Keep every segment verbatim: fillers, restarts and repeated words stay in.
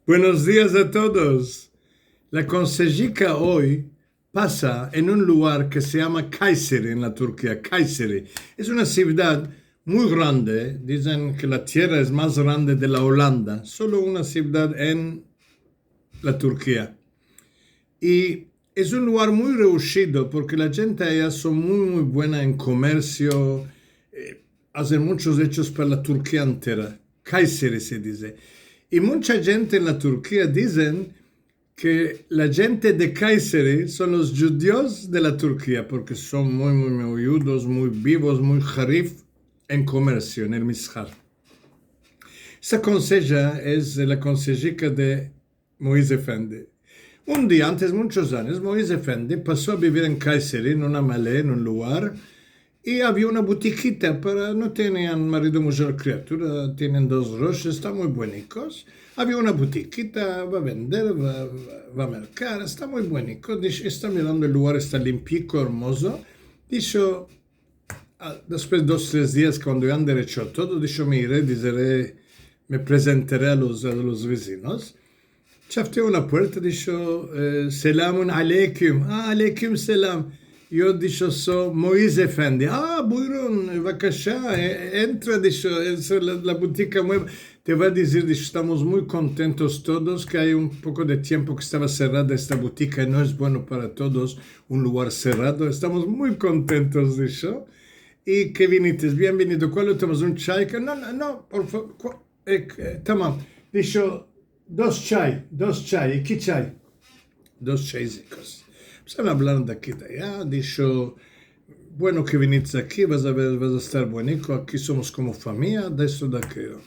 Buenos dias a todos. La konsejika oy pasa en un lugar ke se yama Kayseri, en la Turkia. Kayseri es una sivdad muy grande. Dizen ke la tierra es mas grande de la Olanda. Solo una sivdad en la Turkia. I es un lugar muy reushido porke la djente aya son muy, muy buena en komersio, eh, azen munchos echos para la Turkia entera. Kayseri se dize. I muncha djente en la Turkia dizen ke la djente de Kayseri son los djudios de la Turkia, porke son muy, muy meudos, muy bivos, muy harif en komersio, en el mishar. Esa konseja es la konsejika de Moiz Efendi. Un dia, antes munchos anyos, Moiz Efendi paso a bivir en Kayseri, en una male, en un lugar, i avia una butikita para, no tenian marido, mujer, kriatura, tienen dos roshes, estan muy buenikos. Avia una butikita, va a vender, va, va, va a merkar, esta muy bueniko. Disho, esta mirando el lugar, esta limpiko, ermozo. Disho, a, despues dos, tres dias, kuando ya enderecho todo, disho, me ire, dizere, me prezentare a los, a los vizinos. Chafteo la puerta, disho, eh, "Selamun aleykum." "A, aleykum selam. Yo", disho, "so Moiz Efendi." "A, buyurun, bavakasha, e, entra", disho, "es la, la butika mueva." Te vo a dizir, disho, estamos muy kontentos todos, ke ay un poko de tiempo ke estava serrada esta butika, i no es bueno para todos un lugar serrado. Estamos muy kontentos, disho. "I ke vinites, bienvenido. Kual lo tomas, un chay?" "Ke, no, no, no, por favor, ku-, e, e, tamam." Disho, "Dos chay, dos chay, eki chay." Dos chayzikos. Empesaron a avlar de aki, de aya. Disho, "Bueno ke vinites aki, vas a ver, vas a estar bueniko, aki somos komo famiya, de esto, de akeyo."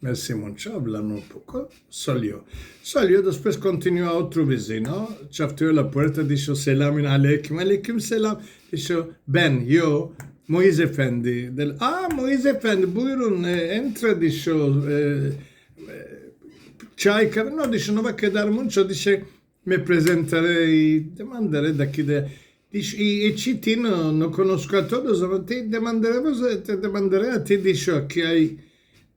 Mersi muncho, avlaron un poko, salio. Salio, despues kontinuo a otro vizino, chafteo la puerta, disho, "Selamun aleykum." "Aleykum selam." Disho, "Ben, yo, Moiz Efendi." Del, "A, Moiz Efendi, buyurun, e, entra", disho, e, e, "chay, kafe?" "No", disho, "no va a kedar muncho", disho, "me prezentare i demandare de aki, de", disho, "i, i chetino, no konosko a todos, ama te demandare, te demandare a ti", disho, "aki ay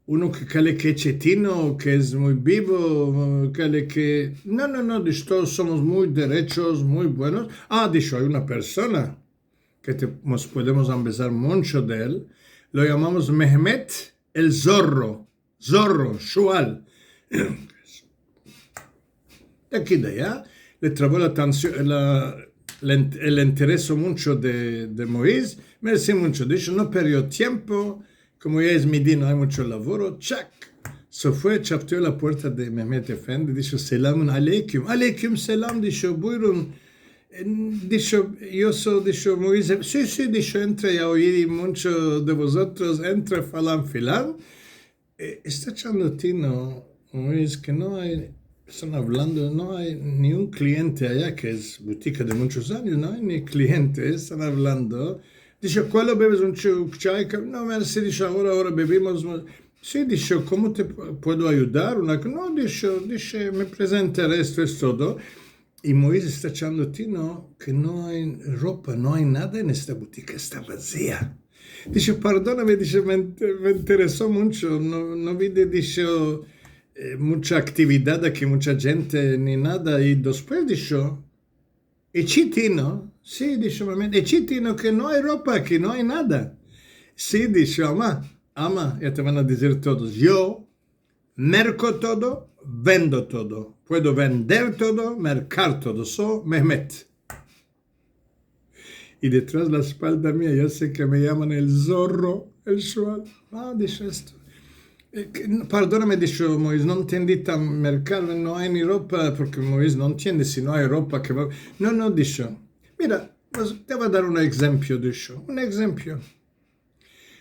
uno ke kale ke chetino, ke es muy bivo, kale ke", "No, no, no", disho, "todos somos muy derechos, muy buenos." "A", disho, "ay una persona ke te, mos podemos ambezar muncho de el, lo yamamos Mehmet el Zorro." Zorro, shual. De aki, de aya, le travo la atension, la, le in-, el intereso muncho de, de Moiz. Mersi muncho, disho, no perio tiempo, komo ya es midino, ay muncho lavoro, chak. Se fue, chafteo la puerta de Mehmet Efendi, disho, "Selamun aleykum." "Aleykum selam", disho, "buyurun." E, disho, "Yo so", disho, "Moiz Efe-", "Si, si", disho, "entra, ya oyi muncho de vozotros, entra", falan, filan. E, esta echando tino, es ke no ay, estan avlando, no ay ni un kliente aya, ke es butika de munchos anyos, no ay ni kliente, estan avlando. Disho, "Kual lo beves, un ch-, chay?" "No, mersi", disho, "agora, agora bevimos." "Si", disho, "komo te pu-, puedo ayudar?" Una ko-, "No", disho, disho, "me prezentare, esto es todo." I Moiz esta echando tino ke no ay ropa, no ay nada en esta butika, esta vazia. Disho, "Pardoname", disho, "me int-, me intereso muncho, no, no vi de", disho, e, "muncha aktividad aki, muncha djente ni nada." I despues disho, "I chetino?" "Si", disho, "mame, i chetino ke no ay ropa aki, no ay nada." "Si", disho, "ama, ama, ya te van a dizir todos. Yo merko todo, vendo todo. Puedo vender todo, merkar todo. So Mehmet. I detras la espalda mia ya se ke me yaman el zorro, el shual." "A", disho, "esto. E, ke, n-, pardoname", disho Moiz, "no entendi tan merkar, no ay ni ropa", porke Moiz no entiende, si no ay ropa ke va. "No, no", disho. "Mira, pues, te vo a dar un egzempio", disho, "un egzempio.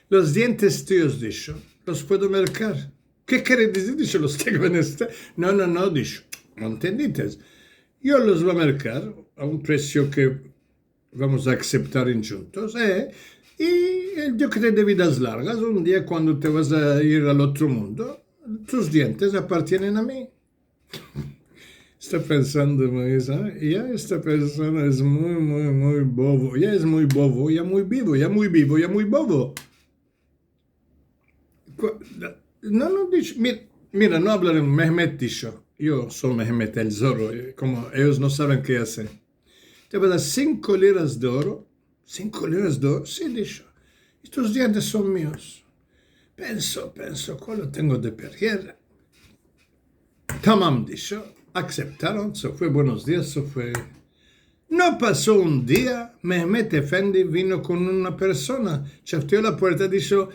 Los dientes tuyos", disho, "los puedo merkar." "Ke kere dizir?", disho, "los tengo en esta." "No, no, no", disho, "no entendites. Yo los vo a merkar a un presio ke vamos a akseptar djuntos, e, i el dia ke te de vidas largas, un dia kuando te vas a ir al otro mundo, tus dientes apartienen a mi." Esta pensando, Moiz, a? Ya esta persona es muy, muy, muy bovo. Ya es muy bovo, ya muy bivo, ya muy bivo, ya muy bovo. Ku-, no, no, disho, mira, Mira, no avlaremos, Mehmet disho. Yo so Mehmet el zorro, eh, komo eyos no saven ke azer. Te vo a dar sinko liras de oro. Sinko liras de oro? Si, disho. Estos dientes son mios. Penso, penso, kualo tengo de perder? Tamam, disho. Aseptaron, se fue, buenos dias, se fue. No paso un dia, Mehmet Efendi vino kon una persona, çafteo la puerta, disho: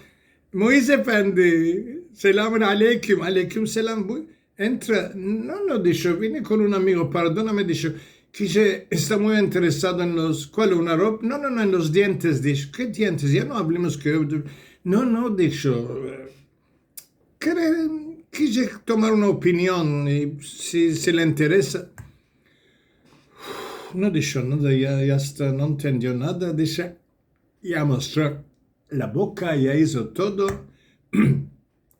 "Moiz Efendi, selamun aleykum." "Aleykum selam, bu-, entra." "No, no", disho, "vine kon un amigo, pardoname", disho, "ke esta muy interesado en los", "Kualo, una ropa?" "No, no, no, en los dientes", disho. "Ke dientes? Ya no avlemos ke yo." "No, no", disho, "kere, kije tomar una opinion, i si, si le interesa." No disho nada, ya, ya esta, no entendio nada, disho, ya mostro la boka, ya izo todo.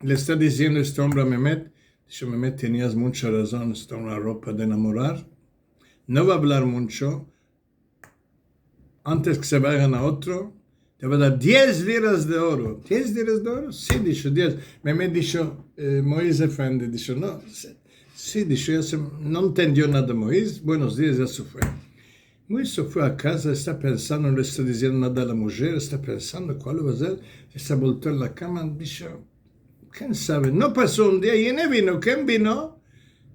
Le esta diziendo este ombre a Mehmet, disho: "Mehmet, tenias muncha razon, esta una ropa de enamorar. No vo a avlar muncho. Antes ke se vayan a otro, te vo a dar diez liras de oro." "Diez liras de oro?" "Si", disho, "diez." Mehmet disho: "Eh, Moiz Efendi", disho, "no." "Si", si", disho, ya se, no entendio nada Moiz, "buenos dias", ya se fue. Moiz se fue a kaza, esta pensando, no le esta diziendo nada a la mujer, esta pensando kualo vo a azer, esta volteo en la kama, disho, ken save. No paso un dia, yene vino, ken vino?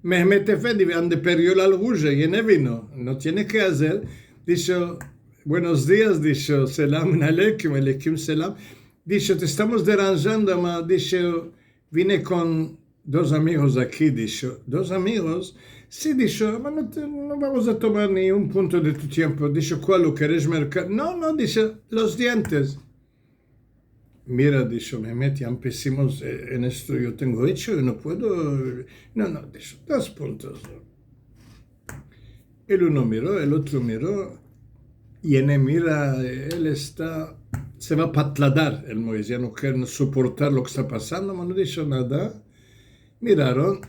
Mehmet Efendi, ande perdio la alguja, yene vino, no tiene ke azer. Disho: "Buenos dias", disho, "selamun aleykum", "Aleykum selam". Disho: "Te estamos deranjando, ama", disho, "vine kon dos amigos aki", disho. "Dos amigos?" "Si", disho, "ama no te, no vamos a tomar ni un punto de tu tiempo", disho. "Kualo, keres merka-?" "No, no", disho, "los dientes". "Mira", disho Mehmet, "ya empesimos, eh, en esto, yo tengo echo, yo no puedo, no, no", disho, "dos puntos". El uno miro, el otro miro, yene mira, el esta, se va a patladar, el Moiz, ya no kere soportar lo ke esta pasando, ama no disho nada. Miraron,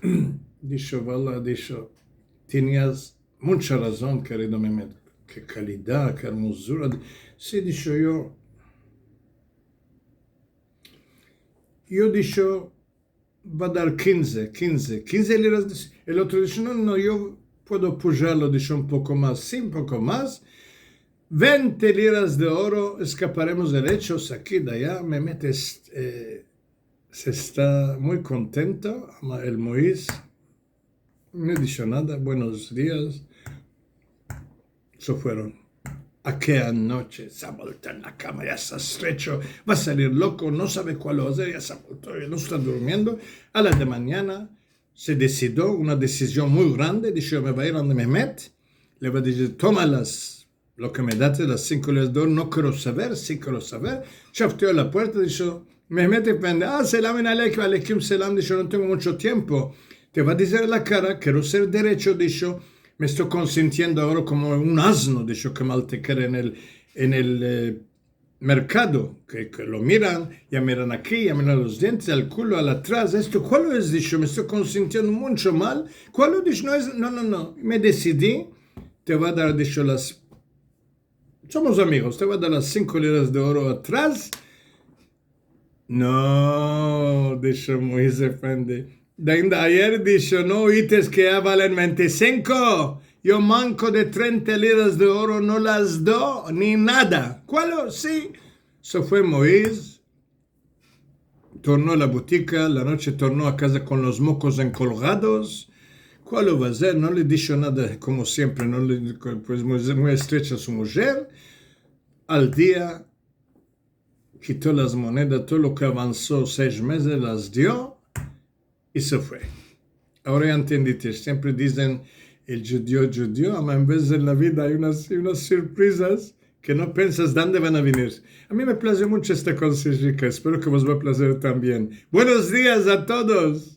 disho: "Vala", disho, "tenias muncha razon, kerido Mehmet. Ke kalidad, ke ermozura". "Si", disho, "yo, yo", disho, "vo a dar kinze, kinze, kinze liras", disho. El otro disho: "No, no, yo puedo pujarlo", disho, "un poko mas". "Si, un poko mas. Vente liras de oro, eskaparemos del echo, aki, de aya". Mehmet es-, eh, se esta muy kontento, ama el Moiz no disho nada, "buenos dias". Se fueron. Akeya noche se volteo en la kama, ya esta estrecho, va a salir loko, no save kualo azer, ya se volteo, ya no esta durmiendo. A la de manyana se desidio, una desizion muy grande, disho: "Me vo a ir ande Mehmet, le vo a dizir, toma las, lo ke me daste, las sinko liras de oro, no kero saver, si kero saver". Çafteo la puerta, disho: "Mehmet Efendi". "Ah, selamun aleykum". "Aleykum selam", disho, "no tengo muncho tiempo. Te vo a dizir a la kara, kero ser derecho", disho, "me esto konsintiendo agora komo un azno", disho, "ke mal te kere en el, en el, eh, merkado, ke, ke lo miran, ya miran aki, ya miran los dientes, el kulo, el atras, esto, kualo es?", disho, "me esto konsintiendo muncho mal". "Kualo?", disho, "no es, no, no, no, me desidi, te vo a dar", disho, "las, somos amigos, te vo a dar las sinko liras de oro atras". "No", disho Moiz Efendi, "de ainda ayer", disho, "no oites ke ya valen vente i sinko? Yo manko de trenta liras de oro no las do, ni nada". "Kualo?", "Si". Se fue Moiz, torno a la butika, la noche torno a kaza kon los mokos enkolgados. Kualo va a azer? No le disho nada, komo siempre, no le, pues, muy, muy estrecha su mujer. Al dia, kito las monedas, todo lo ke avanso sesh mezes, las dio i se fue. Agora ya entendiste, siempre dizen, "El djudio, djudio", ama en vez en la vida ay unas, unas surprizas ke no pensas de ande van a venir. A mi me plazio muncho esta konsejika, espero ke vos va a plazer tambien. Buenos dias a todos!